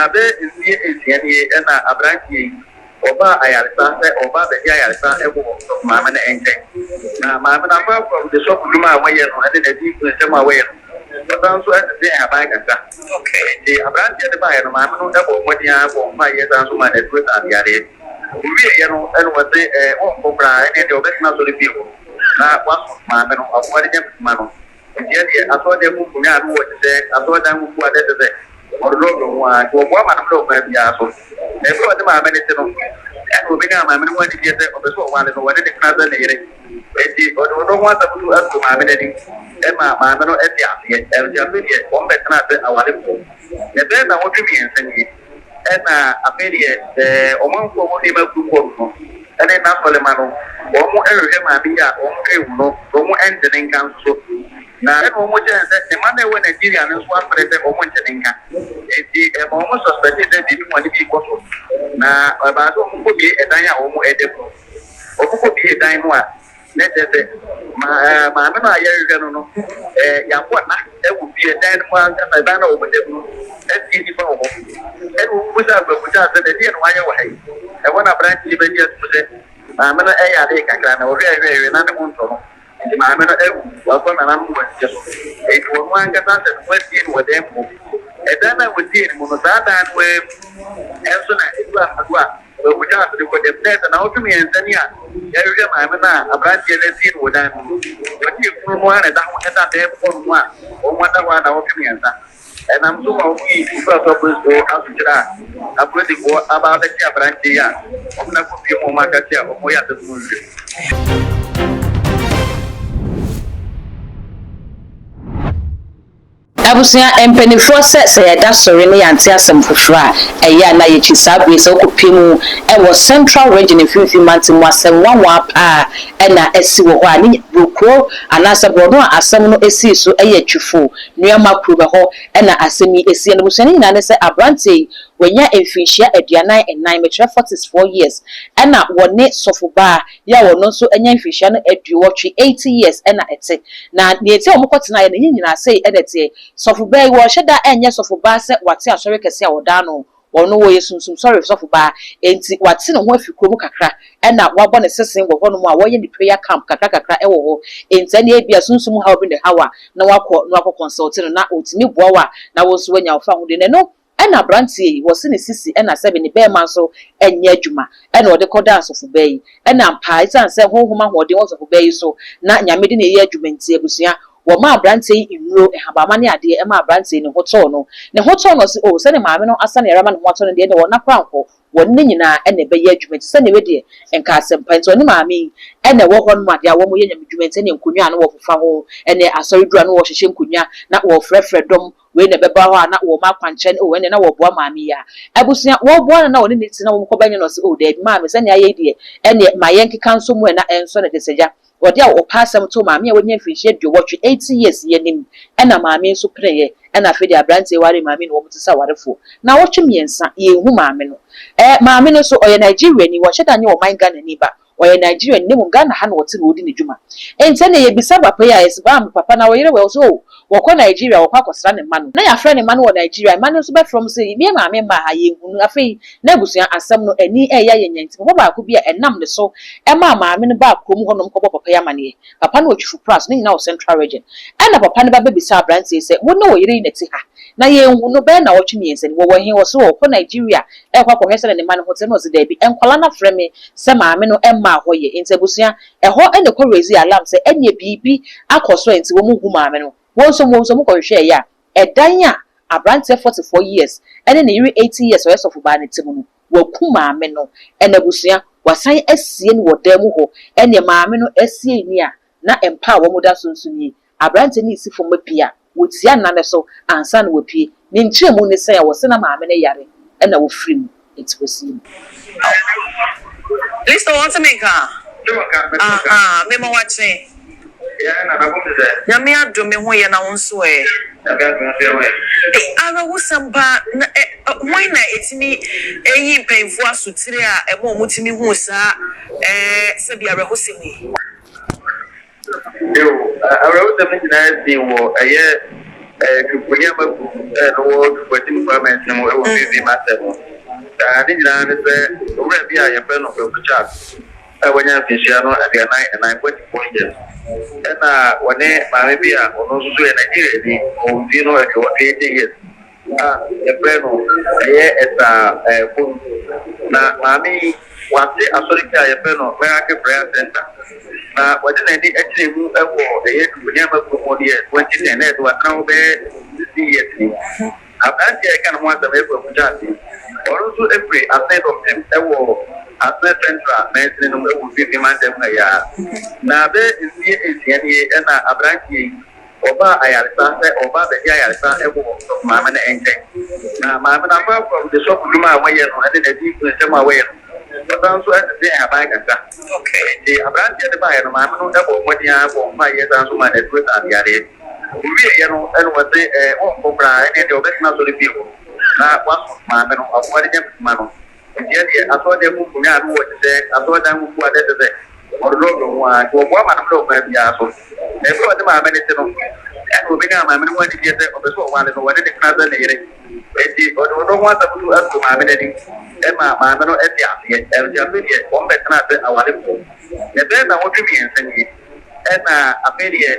Abɛyɛ mfeɛ nsia nie na aberanteɛ yi ɔbaa ayaresa sɛ ɔreba abɛgye ayaresa wɔ sɔfo maame no nkyɛn. Na maame no apart from ne sɔfo dwuma a wɔyɛ no ne n'adiyifo nsɛm a wɔyɛ no, ɔsan nso tete nhaban kakra. Enti aberanteɛ no baeɛ no, maame no bɔɔ mmɔden ara bɔɔ mpaeɛ san nso maa no aduro saa no yareɛ. Ɔwieeɛ no na ɔse ɔnkɔ koraa, ɛnneɛ deɛ ɔbɛtena asɔrefie hɔ na wasom maame no, waboa no nyamedwuma no. Nteɛ deɛ, asɔredan mu nkonnwa a ano wɔ te sɛ asɔredan mu fua dɛ te sɛ ɔdodɔɔdɔ ho ara, nti wɔboa ma no mmerɛ ɔkwan biara so. Na ɛberɛ a ɔne maame no te no, ɛna ɔbɛnyaa maame no ho anigyeɛ sɛ ɔpɛ sɛ ɔware no, ɔne no tena sɛ ne yere. Enti ɔde ɔdɔ ho asɛm nso too maame no anim ma maame no tee aseɛ. Enti afei deɛ wɔbɛtenaa sɛ awarefoɔ. Na ɛbɛyɛ nnawɔtwe mmiɛnsa nie, ɛna afei deɛ ɔmanfoɔ a wɔwɔ Nneɛma kurom hɔ no ne n'asɔremma no, wɔrehwehwɛ maame yi a wɔnhu no, wɔnte ne nka nso so. Na ɛna wɔkyerɛɛ no sɛ ne mma no a ɛwɔ Nigeria no nso afrɛ sɛ wɔnte ne nka. Enti ɛma wɔn suspectee sɛ biribi bɔne bi rekɔ so. Na ɛbaa sɛ wɔkɔbue ɛdan a wɔda mu no. Wɔkɔbuee dan no a, na kyerɛ sɛ ma ɛɛ maame no a yɛrehwehwɛ no no, ɛɛ yɛabɔ nna wɔ fie dan no mu ankasa, ɛdan no a wɔda mu no, asie nnipa wɔ hɔ. Ɛna wɔbisaa Kwaku-Charles sɛ, na ɛdeɛn na wayɛ wɔ ha yi? Ɛhɔ na aberanteɛ yi bɛgye atom sɛ maame no yaree kakra, na ɔhwɛɛ hwɛɛ hwɛɛ na ne ho ntɔ no, nti maame no awu, wakɔ nananom wɔ anigye so. Enti ɔno ankasa ahyɛ ne ho asie no wɔ dan mu hɔ. Ɛdan no a wɔsiee no mu no, saa dan no ara mu nso na ɛdu anadwo a Kwaku Charles de kɔ dɛm. Dɛ sɛ naawɔtwe mmiɛnsa ni a yɛrehwehwɛ maame no a aberanteɛ no asie no wɔ dan no mu no, wɔde efunu no ara na ɛda ho da dan mu hɔnom a wɔada hɔ ara naawɔtwe mmiɛnsa. Ɛnam so ma wɔyii Nsuasua Apolisifoɔ asokyerɛ a apolisifoɔ aba abɛkye aberanteɛ yi a wɔde no akɔpue mu a wɔaka sɛ wɔreyɛ asɛm no ho nhwehwɛmu. Abusua mpaninfoɔ sɛ sɛ yɛda sɔre ne yɛante asɛm foforɔ a, ɛyɛ a na yɛkyi saa bere yi sɛ wokɔpue mu wɔ Central Region mfimfini mantam mu asɛm nwanwaa paa na asi wɔ hɔ a ne kuro anaasɛ borɔno a asɛm no sii so yɛ Twifo Nuamah kurom ɛhɔ na asɛm yi siiɛ no abusua no nyinaa ne sɛ abranteɛ yi wanya mfirinhyia 44 mekyerɛ 44 years ɛna wɔne sɔfo baa yi a ɔno nso anya mfirihyia no aduowɔtwe, 80 years, na ɛte. Na nea enti a wɔkɔtenaeɛ no, ɛnyɛ nyinaa sei na ɛteɛ. Sɔfobaa yi, wɔnhyɛ da nyɛ sɔfobaa sɛ wate asɔre kɛse a wɔda ano. Ɔno, ɔyɛ sunsum sɔre sɔfobaa, enti wate ne ho afi kurom kakra, ɛna wɔabɔ ne sese wɔ hɔnom a wɔyɛ ne prayer camp kakra kakra wɔ hɔ. Enti ɛnneɛ ebia sunsum haw bi na ɛha wo a, na woakɔ na woakɔ consult no, na ɔtumi boa wo a, na wo nso woanya wo fahodie. Na ɛno Ɛna abranteɛ yi, wɔse ne sisi ɛna sɛbe ne bɛɛma nso nyɛ adwuma ɛna ɔde kɔdaa asɔfobaa yi. Ɛna ampaa esiane sɛ honhom ahoɔden wɔ asɔfobaa yi so na Nyame de no yɛ adwuma nti abusua, wɔmaa abranteɛ yi nnuro, nhabamma ne adeɛ ɛmaa abranteɛ yi ne ho tɔɔ no. Ne ho tɔɔ no ɔse oh sɛdeɛ maame no asa no yare ama ne ho atɔ no deɛ ɛneɛ ɔna koraa nkɔ, wɔne no nyinaa ɛna ɛbɛyɛ adwuma nti sɛdeɛ wei deɛ nka asɛmpa nti ɔne maame yi ɛna ɛwɔ hɔ nom adeɛ a wɔyɛ Nyame dwuma nti ɛneɛ nkonnwa a na wɔfofa ho ɛne asɔre duru a na wɔhyehyɛ nkonnwa na wɔfrɛfrɛ dɔm Wei na ɛbɛba hɔ a na wɔma akwankyerɛ no, oh ɛnneɛ na wɔboa maame yi a. Abusua, wɔboa no na wɔne no te na wɔkɔ bɛnyɛ no ɔse oh daabi maame sɛnea ayɛ yi deɛ ɛnneɛ ma yɛnkeka nso mu ɛ na ɛnsɔ no kyerɛ sɛ gya wɔde a ɔpɛ asɛm too maame a wanya mfirinhyia aduowɔtwe, 80 years, yi anim ɛna maame yi nso peneeɛ ɛna afei deɛ aberanteɛ yi waree maame yi na wɔn te sɛ awarefoɔ naawɔtwe mmiɛnsa yɛnhu maame no ɛɛ maame no nso ɔyɛ Nigeriani wɔnhyɛ da nyɛ ɔman Ghanani ba Ɔyɛ Nigeriani na mmom Ghana ha na ɔte na ɔdi ne dwuma. Enti ɛnneɛ yɛbisa papa yi a, yɛse baa me papa na wo yere wɔ he? Ɔse oh, wɔkɔ Nigeria, wɔkɔ akɔsra ne mma no. Na yɛafrɛ ne mma no wɔ Nigeria, mma no nso bɛfrɛ wɔn sɛ yɛn maame mmaa ha, yɛnhu no. Afei na abusua asɛm no ani reyɛ ayɛ nya nti, papa baako bi a ɛnam ne so maa maame no baa kurom hɔnom kɔbɔɔ papa yi amaneɛ. Papa no wɔ Twifo Praso, ne nyinaa wɔ Central Region. Ɛnna papa no ba bɛbisaa aberanteɛ yi sɛ, Wo ne wo yere yi na ɛte ha, na yɛnhu no bɛyɛ nnawɔtwe mmiɛnsa ni, wɔwɔ he? Ɔse ɔrekɔ Nigeria rekɔ akɔhwɛ sɛdeɛ ne mma no ho te. Ɛnna ɔse, Daabi, nkwadaa no afrɛ me sɛ maame no mmaa hɔ yɛ. Enti abusua, ɛhɔ na ɛkɔ raise alarm sɛ ɛnneɛ biribi akɔ so a enti wɔnhu maame no. Wɔn nso wɔn nso wɔkɔhwehwɛeɛ a, ɛdan a aberanteɛ 44 years ne ne yere 80 years a ɔyɛ sɔfobaa no te mu no, Waku maame no ɛna abusua wasan asie no wɔ dan mu hɔ ɛneɛ maame no asie ni a na mpa a wɔn da so nso nie abranteɛ no resi fam apue a wɔtia nna no so ansa na wapue ne nkyerɛmu ne sɛn a wɔse na maame no yare ɛna wɔfiri mu nti wasie no. Lista wɔn te me nka ahaa me ma wakye. Nyame adom me ho yɛ na wo nso ɛ? Ei awerɛhosɛm paa na ɛ hwan na ɛtumi yi mpanyinfoɔ asotire a ɛma wɔn tumi hu saa ɛɛ sɛbi awerɛhosɛm yi? Yo, awerɛhosɛm no nyinaa sii wɔ ɛyɛ. Twifo nneɛma gu no wɔ Twifo Atim Parliament no mu wɔ Mfimfini Mantam mu. Na ne nyinaa ne sɛ owura bi a yɛfrɛ no Kwaku Charles a wanya mfinhyia no 44, 44 years, ɛna wɔne maame bi a ɔno nso so yɛ Nigeriani, ɔwɔ mfie no 80, 80 years, a yɛfrɛ no ɛyɛ Esther Bonu. Na maame yi, wate asɔre bi a yɛfrɛ no Miracle Prayer Center, na wɔde n'ani akyerɛ mu wɔ ɛyɛ nneɛma kuo mu deɛ 2010, na ɛde watena hɔ bɛyɛ 16 years ni. Aberanteɛ a yɛka ne ho asɛm yɛ Kwaku Charles yi, ɔno nso firi Asene Dɔmpem wɔ Asene Central mansini no mu wɔ Mfimfini Mantam ha yi ara. Na bɛyɛ mfeɛ 6 nie na aberanteɛ yi Ɔbaa ayaresa sɛ ɔreba abɛgye ayaresa wɔ sɔfo maame no nkyɛn. Na maame no akɔ akɔ de sɔfo dwuma a wɔyɛ no ne n'adiyifo nsɛm a wɔyɛ no, ɔsan nso tete nhaban kakra. Enti aberanteɛ no baeɛ no, maame no bɔɔ mmɔden ara bɔɔ mpaeɛ san nso maa no aduro saa no yareɛ. Ɔwieeɛ no na ɔse ɔnkɔ koraa, ɛnneɛ deɛ ɔbɛtena asɔrefie hɔ na wasom maame no, waboa no nyamedwuma no. Nteɛ deɛ, asɔredan mu nkonnwa a ano wɔ te sɛ asɔredan mu fua dɛ te sɛ ɔdodɔɔdɔ ho ara, nti wɔboa ma no mmerɛ ɔkwan biara so. Na ɛberɛ a ɔne maame no te no, ɛna ɔbɛnyaa maame no ho anigyeɛ sɛ ɔpɛ sɛ ɔware no, ɔne no tena sɛ ne yere. Enti ɔde ɔdɔ ho asɛm nso too maame no anim ma maame no tee aseɛ. Enti afei deɛ wɔbɛtenaa sɛ awarefoɔ. Na ɛbɛyɛ nnawɔtwe mmiɛnsa nie, ɛna afei deɛ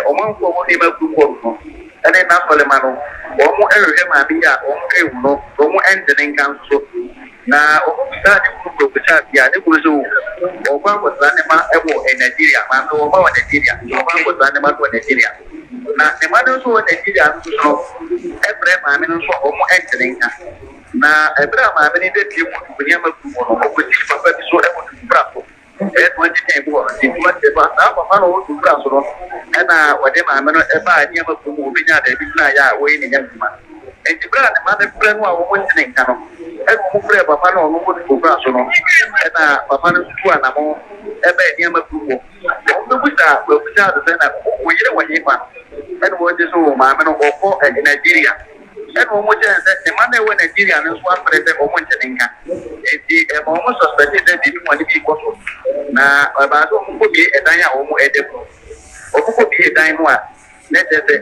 ɔmanfoɔ a wɔwɔ Nneɛma kurom hɔ no ne n'asɔremma no, wɔrehwehwɛ maame yi a wɔanhu no, wɔnte ne nka nso so. Na wɔbisaa ne kunu Kwaku Charles a, ne kunu sɛ o, ɔrekɔ akɔsra ne mma wɔ Nigeria. Maame no, wɔn mma wɔ Nigeria, nti ɔrekɔ akɔsra ne mma no wɔ Nigeria. Na ne mma no nso wɔ Nigeria no nso so no, frɛ maame no nso a wɔnte ne nka. Na ɛberɛ a maame no bɛpue wɔ nneɛma kurom hɔ no, ɔkɔsii papa bi so wɔ Dufura so. Ɛyɛ nea ɔgye kan gu hɔ no nti, ɔte ba. Saa papa no a ɔwɔ Dufura so no na ɔde maame no baa nneɛma kurom hɔ, obenyaa baabi tenaeɛ a ɔreyɛ ne nyamedwuma. Enti berɛ a ne mma no frɛ no a wɔnte ne nka no, ɛna wɔfrɛɛ papa no a ɔno wɔ Dufura so no, ɛna papa no nso tuu anammɔn baa nneɛma kurom hɔ. Wɔbɛbisaa Kwaku Charles sɛ, Na wo yere wɔ hefa? Ɛna ɔgye so, Maame no, ɔkɔ Nigeria. Ɛna wɔn kyerɛɛ no sɛ ne mma no a ɛwɔ Nigeria no nso afrɛ sɛ wɔn nte ne nka. Enti ɛma wɔn suspectee sɛ biribi bɔne bi rekɔ so. Na ɛbaa sɛ wɔn kɔ bue ɛdan a wɔn ɛda mu no. Wɔn kɔ bue dan no a, na kyerɛ sɛ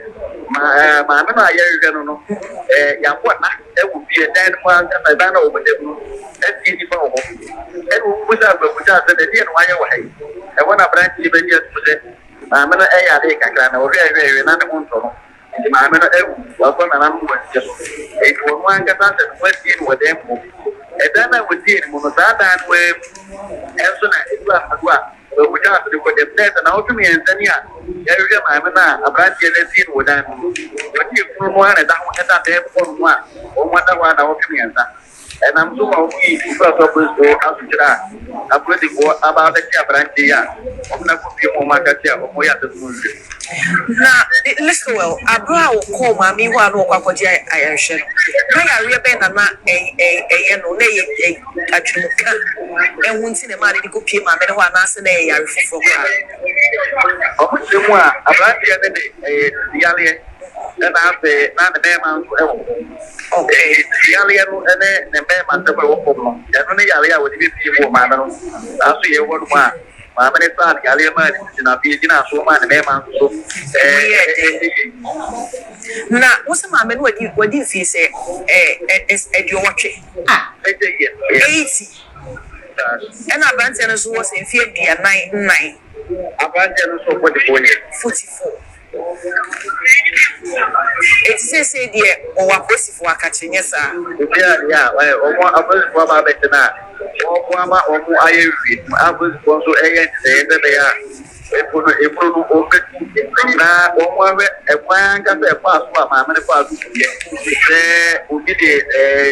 ma ɛɛ maame no a yɛrehwehwɛ no no, ɛɛ yɛabɔ nna ɛwɔ fie ɛdan no mu ankasa, ɛdan no a wɔn da mu no, asie nnipa wɔ hɔ. Ɛna wɔn bisaa Kwaku Charles sɛ, na ɛdeɛn na wayɛ wɔ ha yi? Ɛhɔ na aberanteɛ yi bɛgye atum sɛ maame no ɛyaree kakra na ɔhwɛɛ hwɛɛ hwɛɛ na ne ho ntɔ no. Enti maame no awu, wakɔ nananom wɔ anigye so. Enti ɔno ankasa ahyɛ ne ho asie no wɔ dan mu hɔ. Ɛdan no a wɔsiee no mu no, saa dan no ara mu nso na ɛdu anadwo a wawu Charles de kɔ dam. Nɛɛsɛ, nnawɔtwe mmiɛnsa ni a yɛrehwehwɛ maame no a aberanteɛ no asie no wɔ dan no mu no. Wɔne efunu no ara na ɛda ho da dan mu hɔnom a wɔada hɔ ara nnawɔtwe mmiɛnsa. Ɛnam so ma wɔyii Nkurasɔ Apolisifoɔ asokyerɛ a apolisifoɔ aba abɛkye aberanteɛ yi a wɔde no akɔpue mu a wɔaka sɛ wɔreyɛ asɛm no nhwehwɛmu. Na Listowel, bere a wɔkɔɔ maame yi hɔ a na wɔkɔ akɔgye ayarehwɛ no, na yareɛ bɛn na na ɛyɛ no? Na ɛyɛ adwenemka ho nti na ɛmaa no de kɔpue maame no hɔ anaasɛ na ɛyɛ yare foforɔ koraa? Wɔkyerɛ mu a, aberanteɛ no de ɛyɛ yareɛ ɛna afei na ne mmarima nso wɔ hɔ. Okay. Enti yareɛ no ne ne mmarima nsɛm a ɛwɔ fam no, ɛno ne yareɛ a wɔde bɛpie mu wɔ maame no. Nanso yɛwɔ hɔ nom a, maame no saa no yareɛ maa ne sisi na afei ɛgyinaa so maa ne mmarima nso so Ɛyɛ den. ɛyɛ. Na wo sɛ maame no wadi wadi mfie sɛ ɛ ɛ 80. Ah. 80 years. 80. Ɛna aberanteɛ no nso wɔ sɛ mfie 44. Aberanteɛ no nso 44 years. 44. Enti seesei deɛ wɔwɔ apolisifoɔ akakye, nyɛ saa? Obiara nni a wɔn apolisifoɔ aba abɛtena a wɔreboa ama wɔayɛ nhwehwɛmu. Apolisifoɔ nso reyɛ nhyehyɛeɛ sɛ ɛbɛyɛ a efunu no efunu no wɔbɛtu na wɔahwɛ ɛkwan ankasa a ɛfaa so a maame no faa so wuiɛ. Sɛ obi de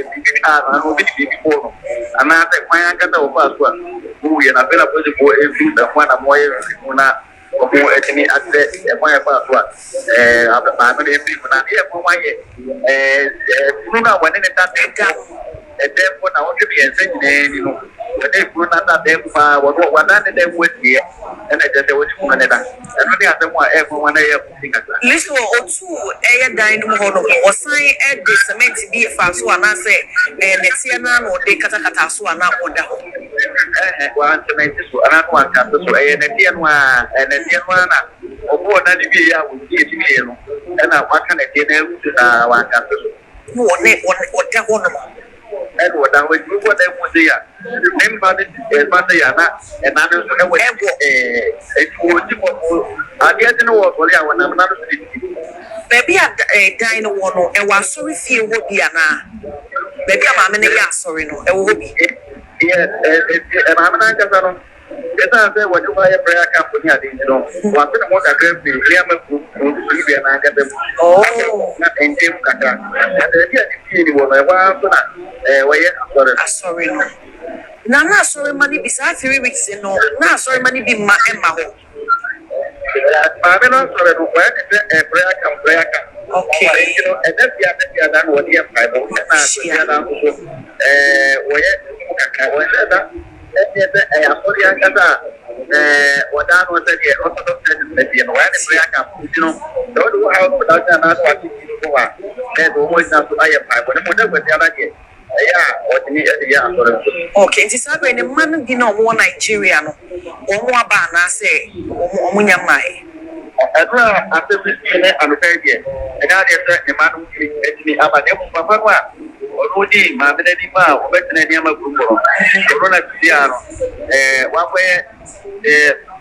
biribi twaa no anaa obi de biribi bɔɔ no anaasɛ kwan ankasa a wɔfaa so a ɔwuiɛ no. Afei na apolisifoɔ retu ɛho anammɔn ayɛ nhwehwɛmu na Wɔatumi akyerɛ ɛkwan a ɛfaa so a maame no firi mu. Na adeɛ a ɛma wɔayɛ funu no a wɔne no da dan mu ɛdan mu nnawɔtwe mmiɛnsa nyinaa ni no, wɔne funu no ada dan mu paa, wɔne wɔada ne dan mu asieɛ, ɛna kyerɛ sɛ wɔne funu no da. Ɛno ne asɛm a ɛyɛ nwanwa na ɛyɛ abufuo kakra. Listen, ɔtuu ɛyɛ dan no mu hɔ nom no, ɔsan de cement bi faa so anaasɛ ɛyɛ nɛteɛ no ara na ɔde katakataa so a na ɔda hɔ? Ɛhɛ, wɔansemɛnte so anaasɛ wɔankase so. Ɛyɛ nɛteɛ no ara, ɛyɛ nɛteɛ no ara na wɔbɔɔ nane wieeɛ a wɔsiee no wieeɛ no. Ɛna waka ne deɛ no agu so na wankase so. Na wɔne wɔn wɔda hɔ nom. Ɛna ɔda hɔ nti wokɔ dan mu sei a, ne mpa no si ɛfa sei a na ɛna no nso ɛwɔ Ɛwɔ. Ɛɛ nti wɔdi kɔ adeɛ kye no wɔsɔre a wɔnam nna no so didi. Baabi a dan no wɔ no, ɛwɔ asɔrefie hɔ bi anaa? Baabi a maame no yɛ asɔre no, ɛwɔ hɔ bi? Yes, enti maame no ankasa no, esiane sɛ wɔde hɔ ayɛ prayer camp ne ade nti no, wate ne ho kakra afiri nneɛma gu dua no ankasa mu Oh. na nkyɛn mu kakra. Na baabi a ne fie ni wɔ no, ɛhɔ ara nso na wɔyɛ asɔre no. Asɔre no. Na asɔremma no bi, saa 3 weeks no, na asɔremma no bi mma ɛmma hɔ? Maame no asɔre no, wɔyɛ ne sɛ prayer camp, prayer camp. Nti no, ɛda fia da fia da na wɔde yɛ mpaebɔ, ɛna akwasia da nso so wɔyɛ mu kakra. Wɔhyɛ da ɛnyɛ sɛ ɛyɛ asɔre ankasa a wɔda ano sɛ deɛ Orthodox Church no deɛ no, wɔyɛ ne prayer camp. Nti no, sɛ wɔde wo haw no da sɛ anaasɛ wɔate bi no wɔ hɔ a, na ɛsɛ wɔn agyina so ayɛ mpaebɔ ne mo da kwasia da deɛ ɛyɛ a wɔtumi de yɛ asɔre nso. Okay, nti saa bere ne mma no bi na wɔn wɔ Nigeria no, wɔn aba anaasɛ wɔn nya mmaeɛ? Ɛno a asɛm no sie ne anɔpa yi deɛ, ɛnyɛ adeɛ sɛ ne mma no bi atumi aba, na mmom papa no a ɔno di maame no anim a wɔbɛtena nneɛma kurom hɔ no, ɔno na sisi a no wakɔyɛ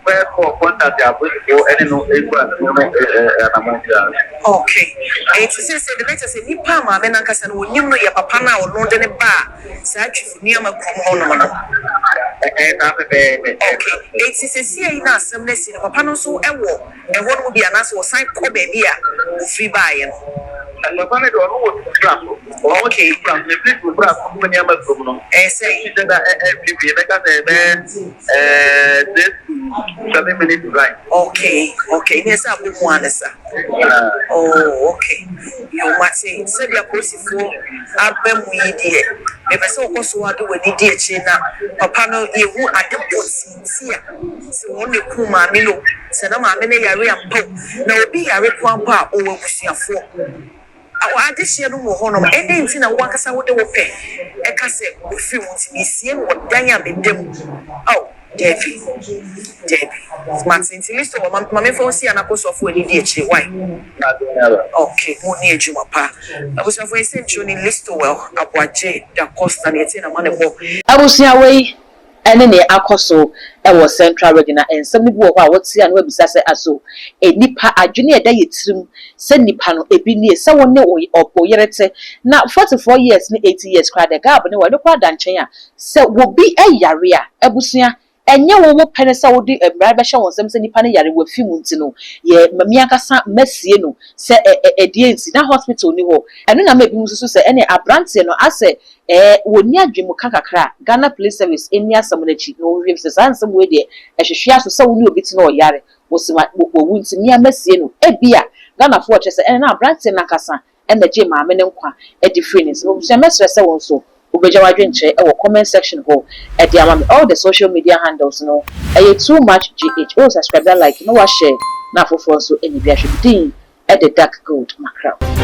first call contact a apolisifoɔ ɛne no egu asɛm no anammɔn biara. Okay, eti sɛ de bɛkyɛ sɛ nipa a maame nankasa no onim no yɛ papa no a ɔno de ne ba a saa Twifo nneɛma kurom hɔnom no. Ɛɛ, saa pɛpɛɛpɛ. Okay, eti sɛ sie yi na asɛm no asi no, papa no nso ɛwɔ ɛhɔ nom bi anaasɛ ɔsan kɔ baabi a ofiri baeɛ no? Papa no deɛ, ɔno wɔ Tukura so. Ɔno Tukura so, efiri Tukura so kɔ nneɛma kurom no. Ɛyɛ sɛ Efi sɛ da ɛ ɛ yɛbɛka sɛ ɛbɛyɛ 6 to 7 minutes drive. Okay, ne ɛsɛ abɔ mu ane sa. Oh, okay. Yo, mate. Sɛdeɛ apolisifoɔ aba mu yi deɛ, mepɛ sɛ wokɔ so ade w'ani di akyire na papa no yɛhu ade pɔtee a sɛ wɔn na kum maame no, sɛ na maame no yare ampa o, na obi yare ko ampa a ɔwɔ abusuafoɔ. Awɔ adehyeɛ no wɔ hɔnom. Ɛdɛn nti na wo ankasa wode wo pɛ ɛka sɛ ofiri mu nti mesie no wɔ dan a meda mu? Aw, daabi, daabi. Mate. Nti listo wɔ ma memfa wo si anakɔsoafoɔ ani di akyire. Why? Okay, mo ni adwuma pa. Abusuafoɔ yi, sɛ ntwerɛ ne Listowel Aboagye Da Costa ne ɛte na ma ne bɔ. Abusua, wei ɛne nea akɔ so ɛwɔ Central Region, na nsɛm no bi wɔ hɔ a wɔte a na wabisa sɛ, aso nipa adwene a ɛda yɛ tirim sɛ nipa no ebi nie sɛ wɔn ne wo yere te na 44 years ne 80 years koraa, the gap ne wɔ ɛno koraa da nkyɛn a, sɛ wobi ɛyare a, abusua, ɛnyɛ wɔn mo pɛ ne sɛ wɔde mmara bɛhyɛ wɔn nsam sɛ nipa no yare wɔ fi mu nti no yɛ mami ankasa mɛsie no sɛ ɛ ɛ ɛdeɛ nti na hospital ni hɔ. Ɛno na ma ebi nso so sɛ ɛne aberanteɛ no asɛ wɔni adwene mu ka kakra. Ghana Police Service ɛni asɛm n'akyi na wɔhwehwɛ sɛ saa nsɛm wei deɛ ɛhwehwɛ aso sɛ wɔne obi te na ɔyare wɔsi ma wɔwu nti mmea mɛsie no. Ebia Ghanafoɔ kyerɛ sɛ ɛne na aberanteɛ n'ankasa ɛna gye maame ne nkwa ɛde firi ne nsam. Abusua, mɛsrɛ sɛ wɔn nso wobɛgya w'adwenkyerɛ ɛwɔ comment section hɔ ɛde ama me. All the social media handles no ɛyɛ Too Much GH o. Subscribe na like na wahyɛ na afoforɔ nso ɛnya bi ahwɛ. Bi din ɛde Dark Gold Mackerel.